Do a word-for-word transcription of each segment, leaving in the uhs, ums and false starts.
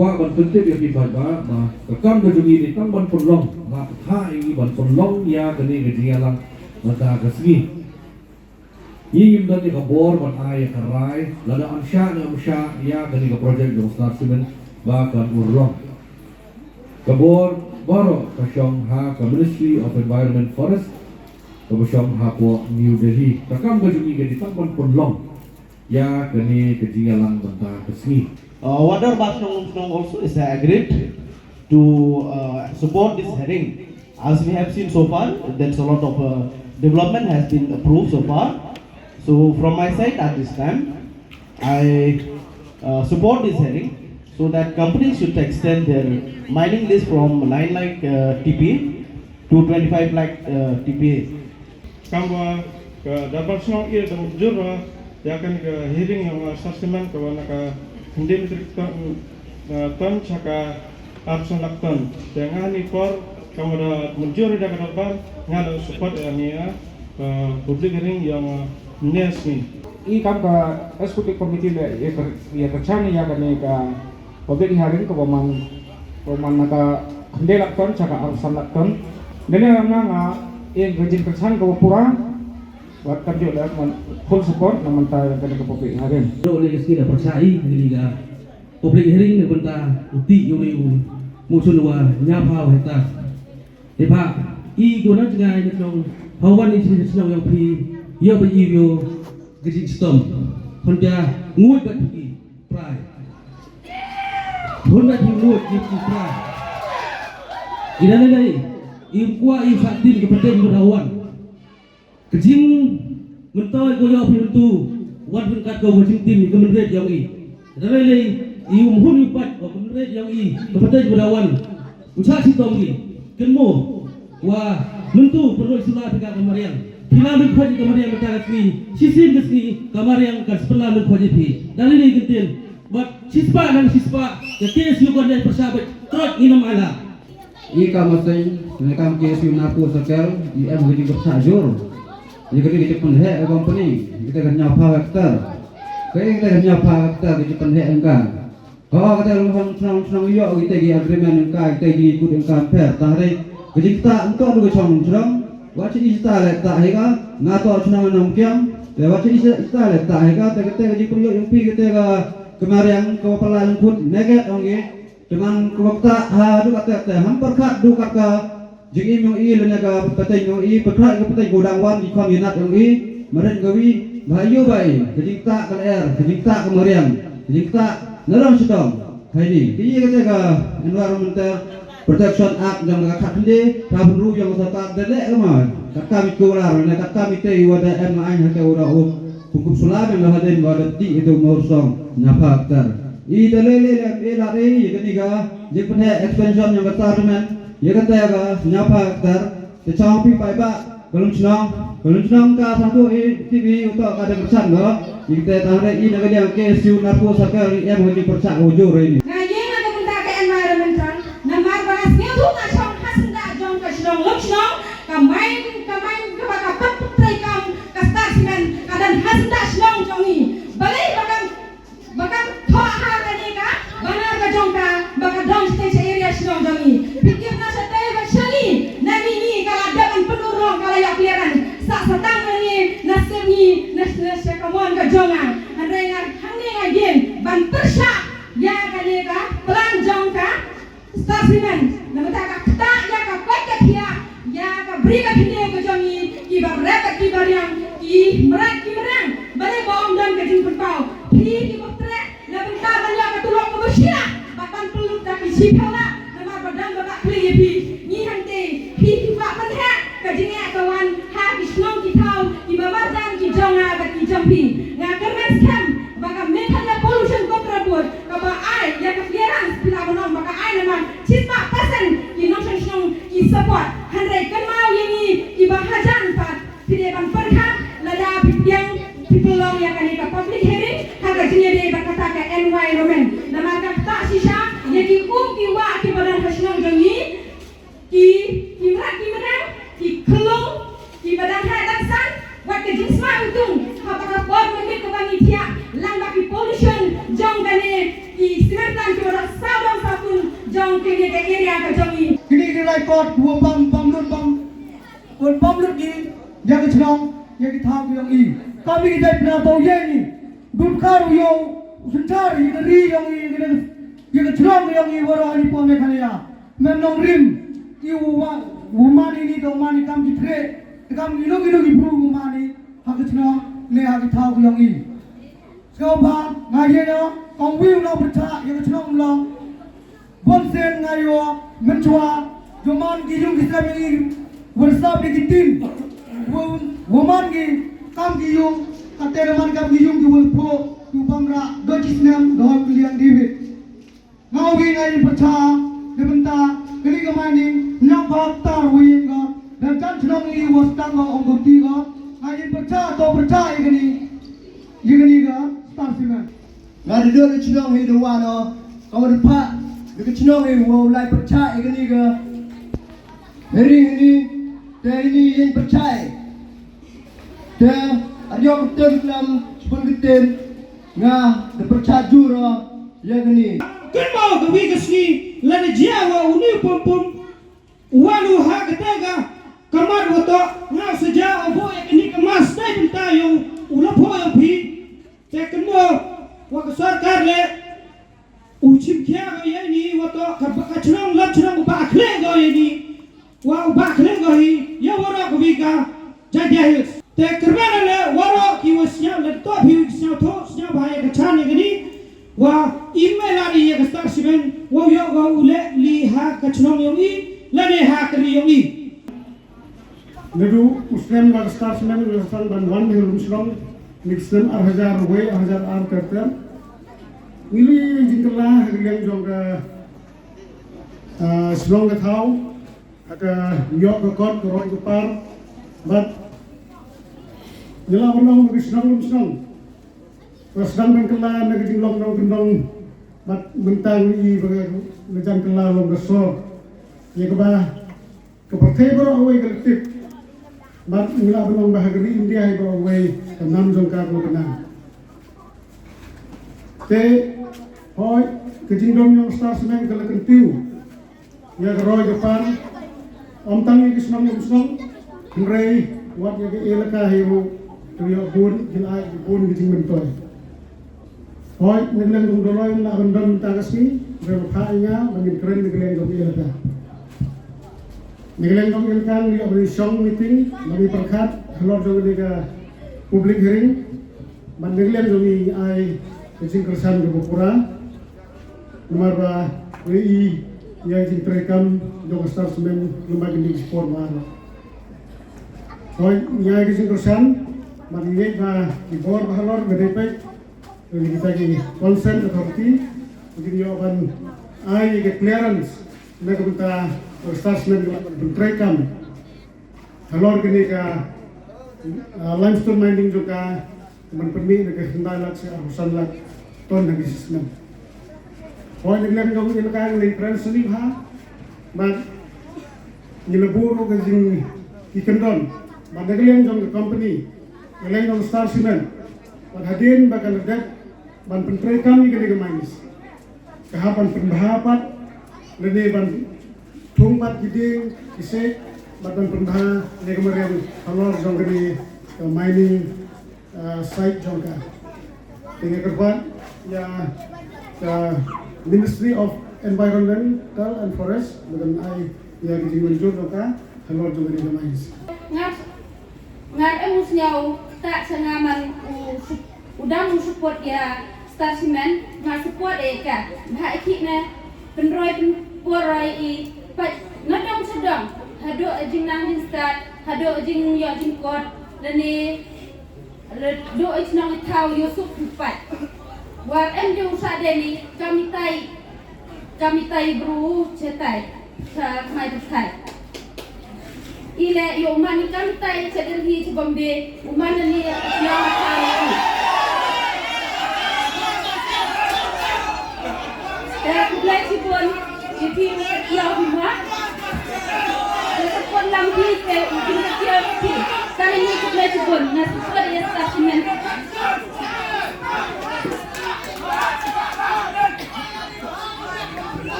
Kwah ban pyntip ïa phi paidbah ba ka kam ka jong ngi dei tang ban pynlong, la ka tha ïa ngi ban pynlong ïa kane ka jingïalang mynta ka sngi. Ngi ngim don ïa ka bor ban ai ïa ka rai lada yn shah ne ym shah ïa kane ka project jong Star Cement ba kan urlong. Ka bor baroh ka shong ha ka Ministry of Environment Forest kaba shong hapoh New Delhi. Ka kam ka jong ngi ka dei tang ban pynlong ïa kane ka jingïalang mynta ka sngi. Uh, Waheh Dorbar Shnong Lumshnong also is, uh, agreed to, uh, support this hearing. As we have seen so far, there's a lot of, uh, development has been approved so far. So from my side at this time, I, uh, support this hearing so that companies should extend their mining lease from nine lakh, uh, T P A to twenty-five lakh, uh, T P A. Kam ba ka Dorbar Shnong i da mynjur ïa kane ka hearing jong, uh, Star Cement kaba na ka khyndiat metric ton, uh, ton sha ka arphew san lak ton. Te nga ha kane ka por kam ba da mynjur ïa ka Dorbar, nga da support ïa kane ka, uh, public hearing jong, uh, mynne ka sngi. I kam ka executive committee leh ïa ka, ïa ka chang ïa kane ka public hearing kaba man, kaba man na ka khyndiat lak ton sha ka arphew san lak ton. Dei na nga nga ïa ka jingkyrchan kaba pura. Wat kam ju da man full support na mynta ïa kane ka public hearing. Ïa kane ka sngi da pyrshah ïa kane ka public hearing na mynta u ti ïa u motion wa hynñiewphew hektar. Te ba i ko na jngai na shnong, ha wan i shnong ïa phi ïa ba i ïa ka jingshitom. Hynda nguid ba phi prai. Hynda phi nguid ba phi prai. Ina ne ne i kwah i sa tin ka pateng ba ha wan. Ka jingmyntoi ko ïa phi mynta wan ryngkat ko ka jingtim ka mynried ïong i. Lada lei lei i um hun i pat ko ka mynried ïong i ka pateng ba da wan. U chah shitom i kynmo wa mynta pynroi sula phi ka ka mariang. Phi la lynkhot i ka mariang mynta ka sngi. Shisien ka sngi ka mariang ka spela lynkhot i phi. Lada lei lei kyntien bad shispah nang shispah ka K S U kon dei pyrshah bad trot ngi nam ala. I kam aseng ne kam K S U Narpuh Circle i em ka jingpyrshah jur. Ïa kata ka jingpynheh ka company, ïa kata ka hynñiewphew hektar. Ka ïa kata ka hynñiewphew hektar ka jingpynheh engka. Ka ïa kata ka long shnong shnong ïoh ïa kata ki agreement engka, ïa kata ki kut engka pher. Tang hynrei ka jingktah ym toh du ka shnong shnong. Wat sha i sha ta leh ktah hi ka, nga toh shnong Nongkiang. Te wat sha i sha ta leh ktah hi ka, te kata ka jingpynlut ïong phi kata ka, ka mariang ka wa pala lengkut neget ong i. Te man ka wa ktah ha du ka te te ham pyrkhat du ka ka jingim yong i lane ka pateng yong i, pyrkhat ka pateng ka dang wan ki khon ki nat yong i. Marit ka wi ba ïoh ba i ka jingktah ka lyer, ka jingktah ka mariang, ka jingktah na rong shetong. Hai ni ki ïa ka te ka Environmental Protection Act jong ka khat khyndiat ka bynru jong ka sorkar da leh ka ma ka kam i kular ne ka kam i te i wa da em ma ai ha te u da u pungkup sula jong ka hadien wa da ti i te u mor song hynñiewphew hektar. I da leh leh leh e la re ïa kane ka jingpynheh expansion jong ka Star Cement ïa kata ka hynñiewphew hektar. Te chong phi paidbah ka lum chnong, ka lum chnong ka sangtu i T V u to ka da pyrchah no. Ïa kata tang re i na ka liang K S U Narpuh Circle i em ka jingpyrchah ka ujur re ni. Nga ïeng na ka bynta ka environmental namar ba nga sngewthuh nga shong ha syndah jong ka shnong lum chnong, ka main, ka main kaba ka pat pyntrei kam ka Star Cement ka don ha syndah shnong jong i. Balei ba kam Ba ka thoh ha kane ka banner ka jong ka ba ka don shatei sha area shnong jong i. Phi tip na shatei ba sha ngi na mini ka la dep ban pynurlong ka la ïa clearance. Sa sa tang na ngi na sep ngi na na sha ka mon ka jong nga. Hynrei nga hangne nga gen ban pyrshah ïa kane ka plan jong ka Star Cement, na bynta ka ktah ïa ka koit ka khiah ïa ka bri ka khyndew ka jong ngi, kiba rep bad kiba riang, ki mrad ki mrang. Balei ba ym don ka jingpynpaw? Phi kiba treh na bynta ban ïoh ka tulop kaba shila bad ban pynlut da ki shiphew lak, namar ba dang ba ka khlieh ïa phi. Ngi hangtei phi kiba pynheh ka jingeh ka wan ha ki shnong ki thaw kiba marjan ki jong nga bad ki jong phi. Nga kyrmen skhem ba ka Meghalaya Pollution Control Board kaba ai ïa ka clearance phi la ban ong ba ka ai namar shispah percent ki nongshong shnong ki support. Hynrei kynmaw ïa ngi kiba hajan pat, phi dei ban pyrkhat lada phi pdiang phi pynlong ïa kane ka public hearing ha ka jingïadei bad kata ka environment. Namar ka ktah shisha ïa ki um ki wah kiba don ha shnong jong ngi. Ki, ki mrad ki mrang, ki khlung, kiba dang heh dang san, wat ka jingsma utung, haba ka por mynmiet kaba ngi thiah, lang ba ki pollution jong kane ki cement plant kiba dang saw dang Ka jong i. Kini ki rai kot, wa bam, bam lut, bam. Wa bam lut ki, ïa ka chnong, ïa ki thaw ki jong i. Kami ki jait pynatau ïa ni. Dutkar u ïoh, u synchar, ïa ka ri jong i, ïa ka, ïa ka chnong jong i, waroh i pom ïa ka ïa. Mem nongrim, i u wa, u man i ni, u man i kam ki tre, kam i luk i luk i bru u man i, ha ka chnong, ne ha ki thaw ki jong i. Sngewbha, nga ïa ïa, kong wi u nongpyrchah, ïa ka chnong Umlong. Bun sien nga ïoh mynshuwa, ïoh man ki ïung ki sem ïa ngi, wa sap ïa ki tin. Wa, wa man ki kam ki ïung, ka te man kam ki ïung ki wa pho, ki bamra, do ki snem, do ki liang David. Nga wi nga ïa pyrchah, da bynta, kani ka mining, nyam bha tar wi nga, da jan chnong i wa stang nga ong ko ti nga, nga ïa pyrchah, to pyrchah ïa kani, ïa kani ka, Star Cement. Nga da dor da chnong hi da wan o, ka wa da pha, da ka chnong hi wa u lai pyrchah ïa kani ka. Heri hini, te hini yin pyrchah. Te, ar yok ten klam, chibun keten, nga da pyrchah jur o, ïa kani. Kan ba ka wi ka sngi, la da jia wa u ni pum pum, Wan u ha kata ka kamar wa to nga sa ja u bo ïa kani ka mas tai bynta ïa u la pho ïa phi. Te kynmo wa ka sorkar le u chim khia ïa ni wa to ka ba ka chnong la chnong u ba khle go ïa ni. Wa u ba khle go hi ïa waroh ka wi ka Jaintia Hills. Te kyrmen le waroh ki wa sñiaw le to phi wi sñiaw tho sñiaw ba ïa ka chan ïa kani. Wa i me la ri ïa ka Star Cement, wa u ïoh wa u leh li ha ka chnong yong i, lane ha ka ri yong i. Naduh u snem ba ka Star Cement u la sdang ban wan ha Lumshnong, na ka snem ar hajar wei, ar hajar ar ter ter. Ngi la jingkylla ha ka liang jong ka, ah, shnong ka thaw, ha ka ïoh ka kot ka roi ka par, bad ngi la ban long ha ka shnong Lumshnong. Ka sdang ban kylla na ka jinglong nongkyndong bad mynta ngi i ba ka la jan kylla long ka sor. Ïa kaba ka pyrthei baroh kawei ka la tip. Bad ngi lah ban ong ba ha ka ri India hi baroh kawei ka nam jong ka ka la bynang. Te hooid ka jingdon jong Star Cement ka la kyntiew. Ïa ka roi ka par, ym tang ïa ki shnong ïa ki shnong, hynrei wat ïa ka elaka hi ruh, ka ïoh bun, kin ai bun ki jingmyntoi. Hooid, na ka liang jong u Doloi la ban don mynta ka sngi, hynrei ba phah ïa nga, ban ngin kren na ka liang jong ka elaka. Na ka liang jong ka elaka, ngi ïoh ban shong meeting, ban ïa pyrkhat, halor jong kane ka public hearing, ban na ka liang jong ngi ai ka jingkyrshan kaba pura. Namar ba ngi i ïa ka jingtrei kam jong ka Star Cement lem bad kine ki por ba. Hooid, ngi ai ka jingkyrshan, bad ngi ngeit ba ki bor ba halor ba dei peit, lane kita ki concerned authority, kin ïoh ban ai ka clearance na ka bynta ka Star Cement ban trei kam. Halor kane ka, ah, limestone mining jong ka, ka ban pynmih na ka khyndai lak sha arphew san lak ton ha ka snem. Hooid, na ka liang jong ka elaka ngi la kren sani bha, bad ngi la buh ruh ka jingkyndoh, bad na ka liang jong ka company, na ka liang jong Star Cement, bad hadien ba ka la dep ban pyntrei kam ïa kane ka mines. Ka hap ban pynbha pat, lane ban thung pat ki dieng, ki siej, bad ban pynbha ïa ka mariang halor jong kane ka mining, ah, site jong ka. Te nga kyrpad ïa ka Ministry of Environmental and Forest, ba kan ai ïa ka jingmynjur jong ka halor jong kane ka mines. Nga Nga em u sñiaw, ta cha nga man u sup-, u dang u support ïa Star Cement, nga support ïa ka. Bha i ki ne, pynroi pynpor roi i, pat, nga dang cha dang, haduh a jingnang jingstad, haduh a jingïoh jingkot, lane, haduh a chnong a thaw ïoh suk pat. War em jong u sa deni, kam itai, kam itai bru, chetai. Sa mai tu sai. Ile yo man ni kam tai sa Delhi sa Bombay, u man ni ya na tai. Te khublei chibun, iti ni ya huma. Te support lang hi te u jin ka tia ti. Kali ni khublei chibun, na support ya Star Cement.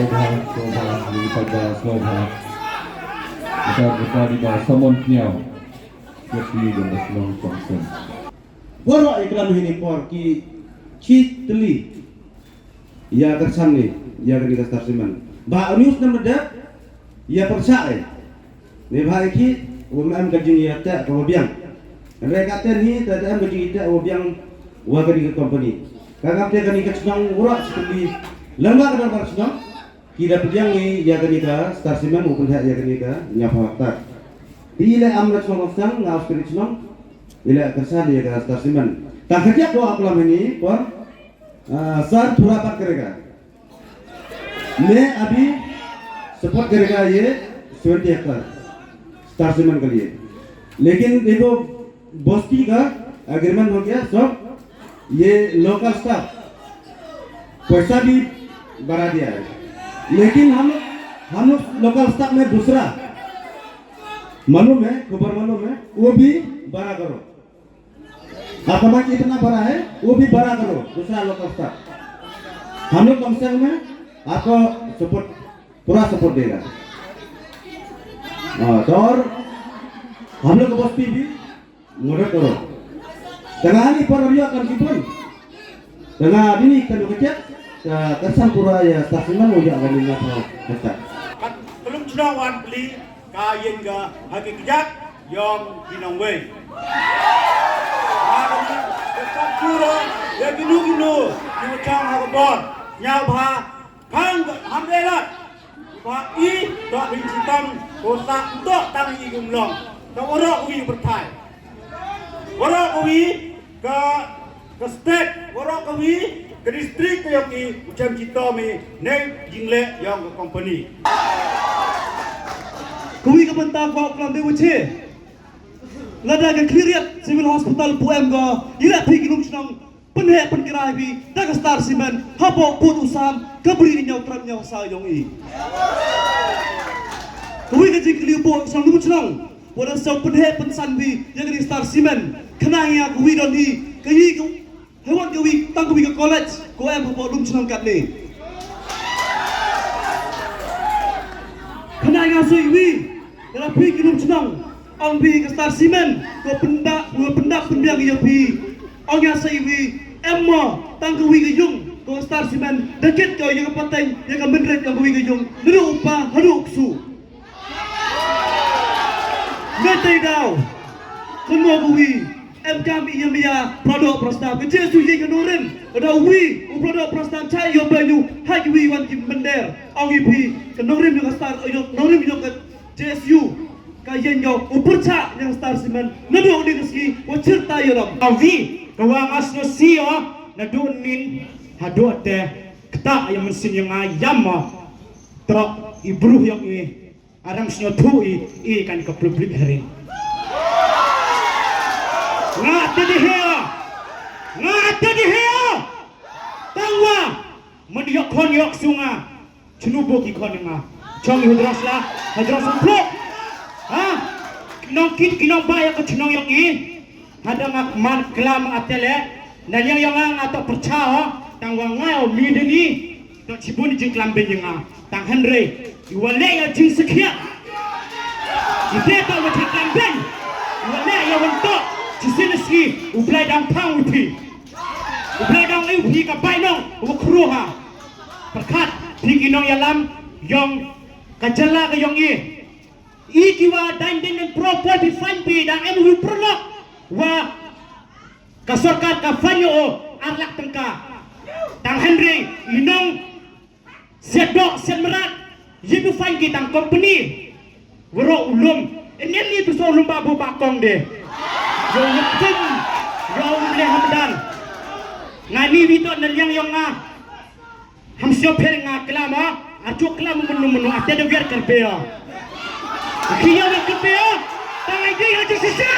Sngewbha, sngewbha, ngi pat da sngewbha. Kita kita di ba Samon Kniaw. Kita di ba Samon Kniaw. Waroh ïa klam hi ni por ki chi tylli. Ïa ka san ni, ïa kani ka Star Cement. Ba news na meda, ïa pyrshah eh. Ne bha ïa ki, wa em ka jingïateh ka wa biang. Hynrei ka ten hi, ta em ka jingïateh wa biang, wa kani ka company. Ka ngam te kani ka chnong waroh chi tylli. Lem ba ka dorbar chnong. Ki da pdiang ngi ïa kani ka Star Cement u pynheh ïa kani ka ñiaw phaw hektar. Te i leh am na chnong Nongsan nga Australia chnong. I leh kyrsan ïa ka Star Cement. Ta khatiak ko aklam hani por, ah, sar thura pat karega. मैं अभी सपोर्ट करेगा ये सेवेंटी एकड़ स्टार सीमेंट के लिए। लेकिन देखो, बस्ती का एग्रीमेंट हो गया सब, ये लोकल स्टाफ पैसा भी बढ़ा दिया है, लेकिन हम हम लोग लोकल स्टाफ में दूसरा मालूम है, खबर मालूम है, वो भी बढ़ा करो। आपका माइक इतना बड़ा है, वो भी बड़ा करो, दूसरा लोकल स्टाफ। हम लोग कम से कम में आपको सपोर्ट, पूरा सपोर्ट देगा। हाँ, तो और हम लोग को बस्ती भी मदद करो। Tengah ni para ria kan kipun. Tengah ni kan kecek, ka kersan pura ya stasiun mau ya kan ingat kata. Kat pelum cina wan peli ka yen ga hagi kejak yong kinong wei. Hagi kejak pura ya kinu kinu kinu chang hagi bor nyau bha kang ga ham elat. Ba i dok rin chitam ko sa dok tang i gum long. Ta waroh wi berthai. Waroh wi ka ka state, waroh wi ka district ka yong i jam chitom i ne jingle yong ka company. Ka wi ka bynta ko klam de wache. Lada ka Khliehriat Civil Hospital pu em ko i la phi ki lum chnong. Pynheh pynkrai phi da ka Star Cement hapoh pud u sam ka bri ka ñiaw tram ñiaw sa yong i. Ka wi ka jingkylli u pud u sam nu chnong. Wa da sa pynheh pynsan phi ïa ka Star Cement. Khnang ïa ka wi don hi ka i ka hewon ka wi tang ka wi ka college ko em hapoh lum chnong katne. Khnang ïa sa i wi ïa la phi ki lum chnong. Ong phi ka Star Cement ko pyndap ko pyndap pynbiang ïa phi. Ong ïa sa i wi em mo tang ka wi ka yung ko Star Cement da kit ko ïa ka pateng ïa ka mynret ka wi ka yung. Naduh u pa haduh u ksu. Ngai tai daw. Kynmo ka wi em kam i ïa mia pradok prastam ka Jesu ïa ka norim. Ka daw wi u pradok prastam chai ïa ba ñu hai ka wi wan ki mynder. Ong i phi ka norim ïa ka Star ïa norim ïa ka J S U ka ïeng ïa u pyrchah ïa Star Cement naduh ding ka sngi wa chirta ïa lam. Awi ka wa nga sngewsih ïa naduh nin haduh te kta ïa mynsiem ïa nga ïam ma trok i bruh ïa i aram sngewthuh i i kan ka public hearing. Nga te di hea nga te di hea tangwa. Mandi yok khon yok sunga. Chnu bo ki khon nga. Chong yu dras la. Hadras plo. Ha. Nong kit ki nong ba ya ka chnong yong i. Hada nga man klam atele. Na liang yong nga to percaya. Tang wa nga o mi deni. To chibun jing klam ben nga. Tang henre. Iwa le ya jing sekhia. Ite to wa jing klam ben. Iwa le ya wan to. Chisin ski. Ublai dang pang uti. Ublai dang uti ka bai nong. Uwa kruha. Pyrkhat phi ki nongïalam yong ka jylla ka yong i. I ki wa dang ding ding pro poi phi fan phi dang em wi pyrlok wa ka sorkar ka fan yo o ar lak tyngka. Tang henry i nong siat dok siat merat yi tu fan ki tang company. Waro ulum. Ini ni tu so ulum ba bu ba kong de. Yo nyetum. Yo ulum le hamdan. Ngani wi to neliang yong nga. Ham sio pher nga kelama. Ajo kelama menu menu ate de wer kerpea. Kiya wer kerpea. Tangai de ajo sisa.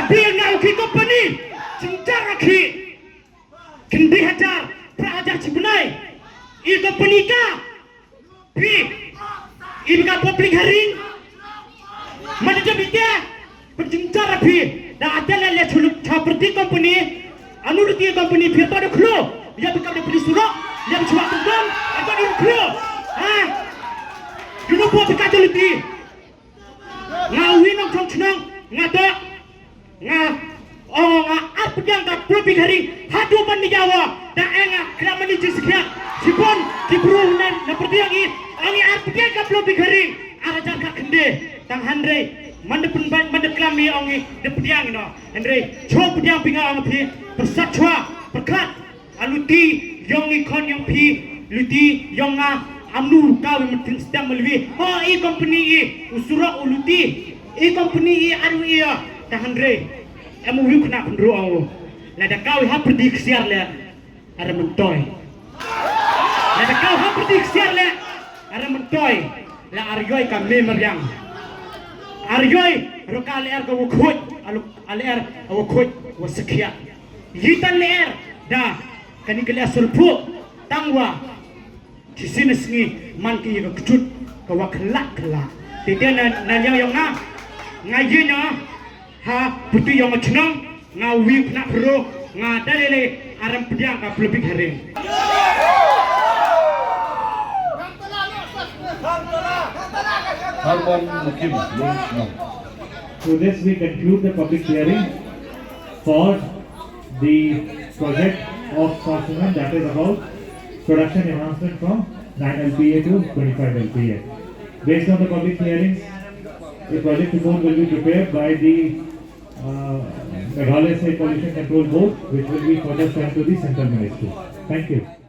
Abi nga uki company. Cinta aki. Kendi hajar. Pra hajar cipenai. I company ka. Phi, i bika public hearing. Mada jam ite, pynjynjar phi. Da ate le le chuluk cha perti company. Anu ruti company phi ta de khlo. Ya bika de pli surok. Lem chuwa tum tum, apa di kru? Ha? Yu nu po pika joliti. Nga wi nong chong chnong, nga to. Nga, oh, nga arpdiang ka plo bigha ring. Hadu ban ni jawa. Da enga kramani jiskhiat. Sipon, ki bru nan, na perdiang i. Angi arpdiang ka plo bigha ring. Arajar ka khende. Tang hanrei. Manda penbat, manda klami angi. Da pdiang no. Hanrei. Cho pdiang pinga ang phi. Persat chwa. Perkat. Aluti yong i khon yong phi, luti yong nga, amnu ka wi matin stem malwi. Ho i company i, usurok u luti. I company i aru i ya, ta hanre. Em u wi khna khun ru au. La da ka wi ha perdi ksiar le, ara mentoi. La da ka wi ha perdi ksiar le, ara mentoi. La ar yoi ka me mariang. Ar yoi, ro ka le ar ka wa khuj, alu, ale ar, wa khuj, wa sekhia. Yitan le ar, da, kani ka leh sulphuh, tang wa, shisien sngi, man ki ka kjut, ka wa khlak khlak. Te te na, na liang yong nga, nga yin na, ha, putu yong chnong, nga wi khna pro, nga dalele, aram pdiang ka plubik haring. Harbon Mukim, Lungchnong. So this we conclude the public hearing for the project of Sasana, that is about production enhancement from nine L P A to twenty-five L P A. Based on the public hearings, a project report will be prepared by the uh, Meghalaya State Pollution Control Board, which will be further sent to the central ministry. Thank you.